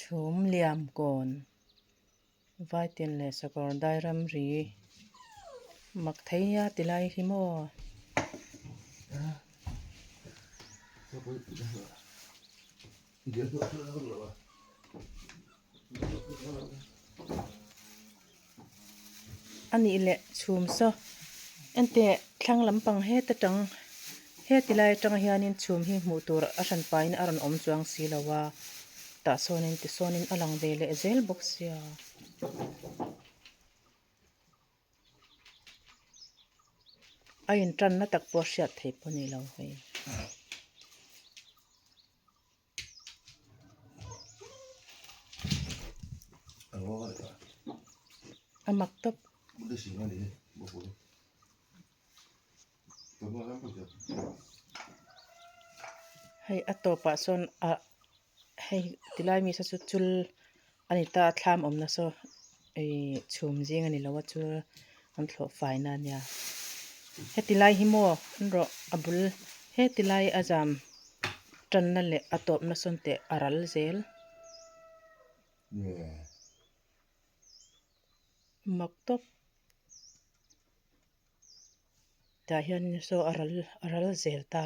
Chhum liam kawn Vaitin leh sakawr dai ramri mak thei nia ti lai hi maw. A nih leh chhum saw enteh thlang lampang heta tang heti lai atang hianin chhum hi hmuh tur a hran pahin a rawn awm chuang si lo a tah sawnin tisawnin a lang ve leh zel bawk sia. A intanna tak pawh hriat theih pawh a ni lo hei. A mak tawp. Hei a tawpah sawn ah hei tilai mi saw chu chul a ni ta a thlam awmna saw ih chhum zing a ni lo a chul an thlawh fai na a nia heti lai hi maw an rawh a bul heti lai a zam tanna leh a tawpna sawn teh a ral zel. Mak tawp tah hianin saw a ral a ral zel ta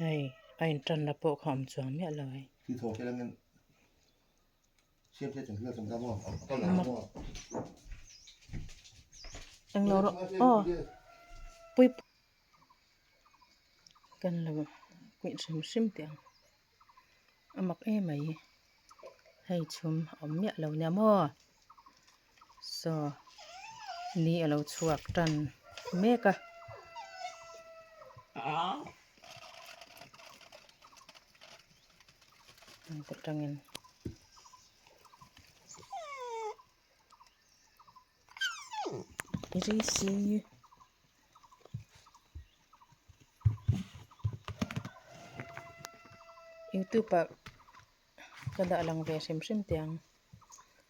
hei a intanna pawh kha a awm chuang miah lo hei. Englo rawh aw pui kan lo kuih hrim hrim teh ang a mak em mai hei chhum a awm miah lo nia maw saw ni a lo chhuak tan mek a. Atangin youtube ah ka dah lang ve hrim hrim teh ang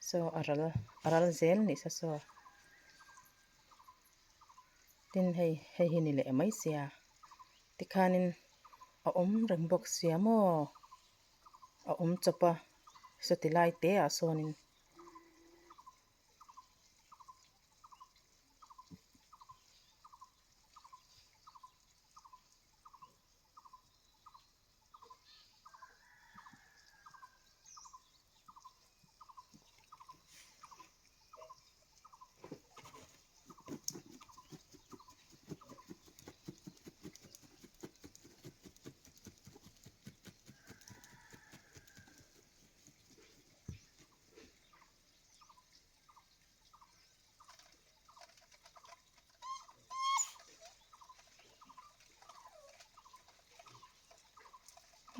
saw a ral a ral zel anih sa saw tin hei hei hi ni leh mai sia tikhanin a awm reng bawk sia maw a awm chawp a sawti lai te ah sawnin.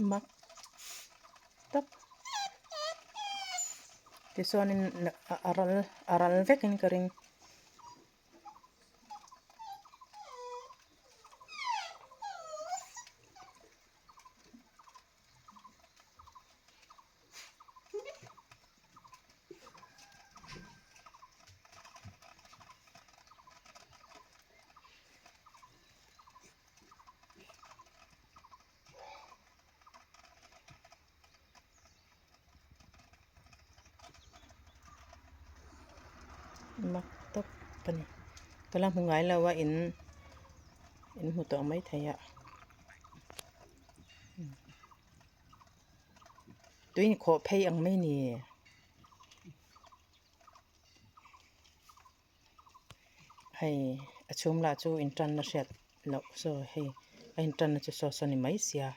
Mak tak tichuanin a ral a ral vekin ka ring. Mak tawp a ni ka la hmu ngai lo a in in hmu tawh maithei a tui inkhawh phei ang mai ni. Hei a chhum lah chu intanna hriat loh saw hei a intanna chu saw saw ni mai sia.